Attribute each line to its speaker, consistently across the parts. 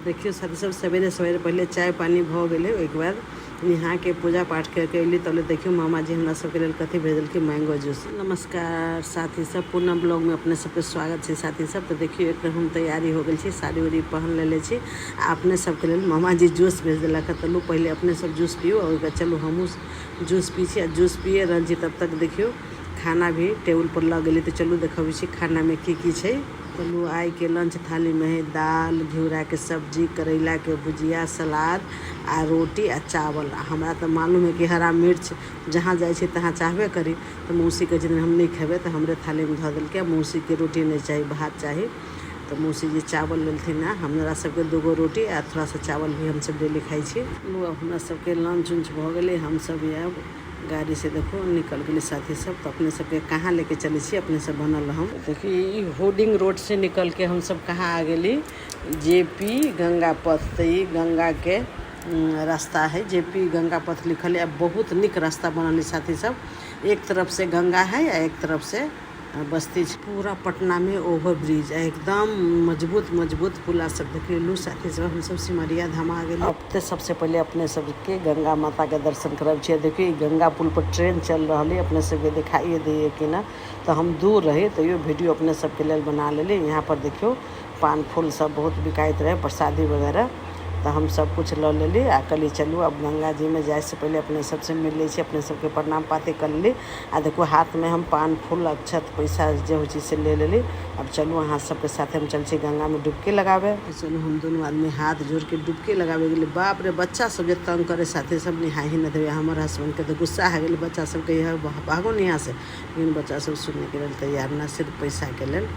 Speaker 1: देखियौ साथी सब, सवेरे सवेरे पहिले चाय पानी भऽ गेलै। ओहिके बाद नहाके पूजा पाठ करके अयली। तब देखियौ मामाजी हमरा सबके लेल कथी भेजलखिन, मैंगो जूस। नमस्कार साथी सब, पूनम ब्लॉगमे अपने सबके स्वागत छै साथी सब। तऽ देखियौ एकदम हम तैयारी हो गेल छी, साड़ी उड़ी पहन लेले छी आ अपने सबके लेल मामाजी जूस भेज देलक। तऽ लू पहिले अपने सब जूस पियू, ओहिके बाद चलू हमहूँ जूस पी छी। आ जूस पिए रहल छी तब तक देखियौ खाना भी टेबुल पर लऽ गेली। तऽ चलू देखबै छी खानामे की की छै। चलू आइके लंच थालीमे है दाल, घिउराके सब्जी, करैलाके भुजिया, सलाद आ रोटी आ चावल। आ हमरा तऽ मालूम है कि हरा मिर्च जहाँ जाइ छै तहाँ चाहबे करी। तऽ मौसी कहै छथिन हम नहि खेबै, तऽ हमरे थालीमे धऽ देलकै। आ मौसीके रोटी नहि चाही, भात चाही। तऽ मौसी जी चावल लेलथिन आ हमरा सबके दूगो रोटी आ थोड़ा सा चावल भी हमसब डेली खाइ छी। लू आब हमरा सबके लंच उंच भऽ गेलै। हमसब आब गाड़ी से देखो निकल गेली साथी सब। तऽ अपने सबके कहाँ लेके चलै छी, अपने सब बनल रहम। देखी ई होर्डिंग रोड से निकल के हमसब कहाँ आ गेली, जे पी गंगा पथ। तऽ ई गंगा के रास्ता है, जे पी गंगा पथ लिखल है। बहुत नीक रास्ता बनल है साथी सब। एक तरफ से गंगा है आ एक तरफ से बस्ती छै। पूरा पटना में ओवर ब्रिज एकदम मजबूत मजबूत पुला सब देख लेलू साथी सब। हमसब सिमरिया धाम आ गेली। अब तऽ सबसे पहिले अपने सबके गंगा माता के दर्शन करब छियै। देखियौ ई गंगा पुल पर ट्रेन चल रहल है, अपने सबके दिखाइए दैए कि ना। तऽ हम दूर रही तैयो वीडियो अपने सबके लेल बना लेली। यहाँ पर देखियौ पान फूल सब बहुत बिकाइत रहे, प्रसादी वगैरह। तऽ हम सब कुछ लऽ लेली आ कहली चलू अब गंगा जी में जाय से पहिले अपने सबसे मिल लै छी, अपने सबके प्रणाम पाती कर लेली। आ देखू हाथ में हम पान फूल अक्षत पैसा जे होइ छै से ले लेली। अब चलू अहाँ सबके साथे हम चल छी गंगा में डुबकी लगावे। चलू हम दुनू आदमी हाथ जोड़ के डुबकी लगावे गेली। बाप रे, बच्चा सब जे तंग करे साथे सब निहाय ही न देवे। हमर हस्बैंड के तऽ गुस्सा आ गेल, बच्चा सब कहिए भागो ने यहाँ से। लेकिन बच्चा सब सुनने के लेल तैयार न, सिर्फ पैसा के लेल।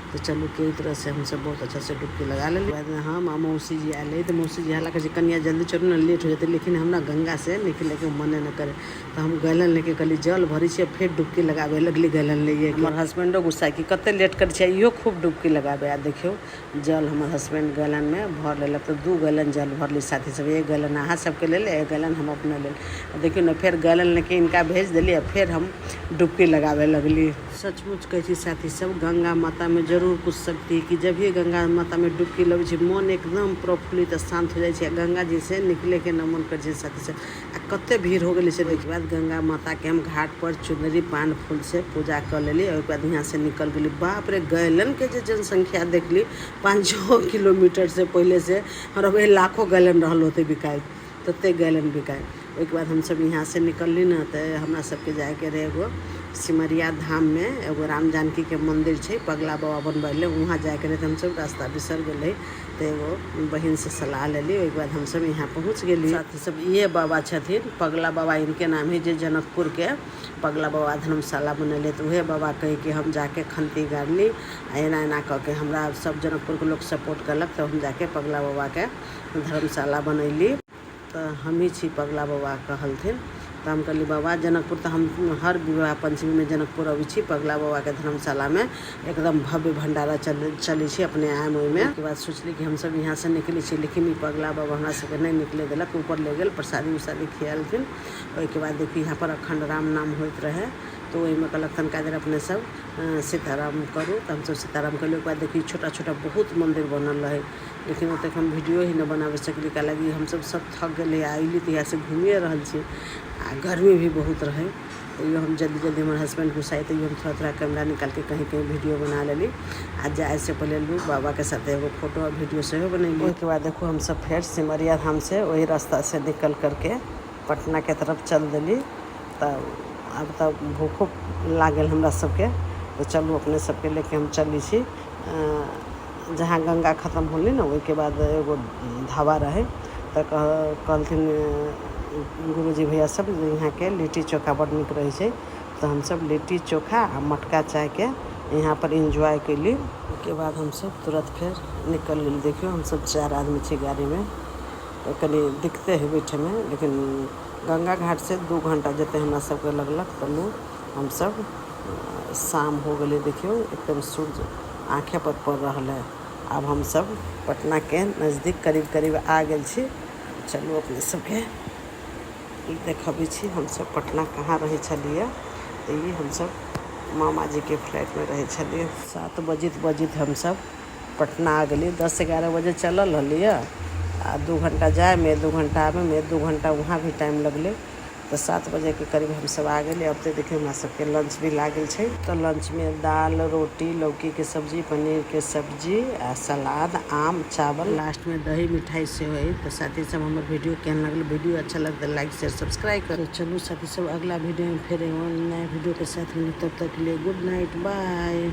Speaker 1: तऽ चलू कई तरह से हमसब बहुत अच्छा से डुबकी लगा लेली। बाद में हम आ मौसी जी आयल रही। तऽ मौसी जी हल्ला करै छै कनिया जल्दी चलू ने, लेट हो जेतै। लेकिन हमरा गंगा से निकले के मने न करे। तऽ हम गैलन लेके कहली जल भरै छियै, फेर डुबकी लगाबे लगली गैलन लैए। हमर हस्बैंडो गुस्सा कि कते लेट करै छियै, इहो खूब डुबकी लगाबे। आ देखियौ जल हमर हस्बैंड गैलनमे भर लेलक। तऽ 2 गैलन जल भरली साथी सब, 1 गैलन अहाँ सबके लेल, 1 गैलन हम अपने लेल। देखियौ ने फेर गैलन लेके इनका भेज देली आ फेर हम डुबकी लगाबे लगली। सचमुच कहै छी साथी सब, गंगा माता में जरूर कुछ शक्ति है कि जब भी गंगा माता में डुबकी लगै छै मन एकदम प्रफुल्लित आ शांत हो जाइ छै। आ गंगा जी से निकले के न मन करै छै साथी सब। आ कते भीड़ हो गेलै से। ओहिके बाद गंगा माता के हम घाट पर चुनरी पान फूल से पूजा कर लेली। ओहिके बाद यहाँ से निकल गेली। बाप रे, गैलन के जे जनसंख्या देखली 5-6 किलोमीटर से पहले से हमरा लाखों गैलन रहल होते बिकाइत, तते गैलन बिकाय। ओहिके बाद हमसब यहाँ से निकलली ने तऽ हमरा सबके जायके रहै एगो सिमरिया धाम में एगो राम जानकी के मंदिर छै, पगला बाबा बनबैले, वहाँ जायके रहै। तऽ हमसब रास्ता बिसर गेल रही तऽ एगो बहिन से सलाह लेली। ओहिके बाद हमसब यहाँ पहुँच गेली। साथी सब ये बाबा छथिन पगला बाबा, इनके नाम है जे जनकपुर के पगला बाबा धर्मशाला बनेले। तऽ उहे बाबा कहे कि हम जाके खंती गाड़ली आ एना एना कऽ के हमरा सब जनकपुर के लोग सपोर्ट करलक, तऽ हम जाके पगला बाबा के धर्मशाला बनैली। तऽ हमही छी पगला बाबा कहलथिन। तऽ हम कहली बाबा जनकपुर तऽ हम हर विवाह पंचमीमे जनकपुर अबै छी, पगला बाबाके धर्मशालामे एकदम भव्य भण्डारा चलै छै, अपने आयम ओहिमे। ओहिके बाद सोचली कि हमसब यहाँ से निकलै छी, लेकिन ई पगला बाबा हमरा सबके नहि निकले देलक, ऊपर ले गेल, प्रसादी उरसादी खियालथिन। ओहिके बाद देखी यहाँ पर अखण्ड राम नाम होइत रहै, तऽ ओहिमे कहलक तनिका देर अपने सब सीताराम करू। तऽ हमसब सीताराम केली। ओहिके बाद देखी छोटा छोटा बहुत मन्दिर बनल रहै, लेकिन ओतेक हम वीडियो ही नहि बनाबे सकली, काहेकि हमसब सब थक गेली आ अयली तऽ इएहसँ घुमिए रहल छी आ गर्मी भी बहुत रहै। तैयो हम जल्दी जल्दी, हमर हस्बैंड गुस्साइ, तैयो हम थोड़ा थोड़ा कैमरा निकालिके कहीं कहीं वीडियो बना लेली। आ जाइसँ पहिले लू बाबाके साथे एगो फोटो आ वीडियो सेहो बनैली। ओहिके बाद देखू हमसब फेर सिमरिया धामसँ ओहि रास्तासँ निकल करके पटनाके तरफ चल देली। तऽ आब तऽ भूखो लागल हमरा सबके, तऽ चलू अपने सबके लेके हम चलै छी। जहाँ गंगा खतम होलै ने ओहिके बाद एगो ढाबा रहै, तऽ कहलथिन गुरुजी भैया सब यहाँके लिट्टी चोखा बड्ड नीक रहै छै। तऽ हमसब लिट्टी चोखा आ मटका चायके यहाँ पर एन्जॉय कयली। ओहिके बाद हमसब तुरत फेर निकलि गेली। देखियौ हमसब 4 आदमी छी गाड़ीमे, तऽ कनि दिक्कते हइ बैठेमे, लेकिन गंगा घाटसँ 2 घण्टा जते हमरा सबके लगलक। तलू हमसब शाम हो गेलै, देखियौ एकदम सूर्य आँखे पर पड़ रहल है। आब हमसब पटना के नजदीक करीब करीब आ गेल छी। चलू अपने सबके देखबै छी हमसब पटना कहाँ रहै छलियै। तऽ ई हमसब मामाजीके फ्लैटमे रहै छलियै। 7 बजैत बजैत हमसब पटना आ गेलियै। 10-11 बजे चलल रहलियै आ 2 घण्टा जायमे, 2 घण्टा आबैमे, 2 घण्टा वहाँ भी टाइम लगलै। तऽ 7 बजेके करीब हमसभ आ गेली। अब तऽ देखियौ, हमरा सबके लंच भी लागल छै। तऽ लंचमे दाल, रोटी, लौकीके सब्जी, पनीरके सब्जी आ सलाद, आम, चावल, लास्टमे दही मिठाई सेहो है। तऽ साथी सब, हमर वीडियो केहन लागल? वीडियो अच्छा लगतै, लाइक, शेयर, सब्सक्राइब करू। चलू साथी सब, अगला वीडियो में फिर एगो नया वीडियो के साथ मिलू। तब तक के लिए गुड नाइट, बाय।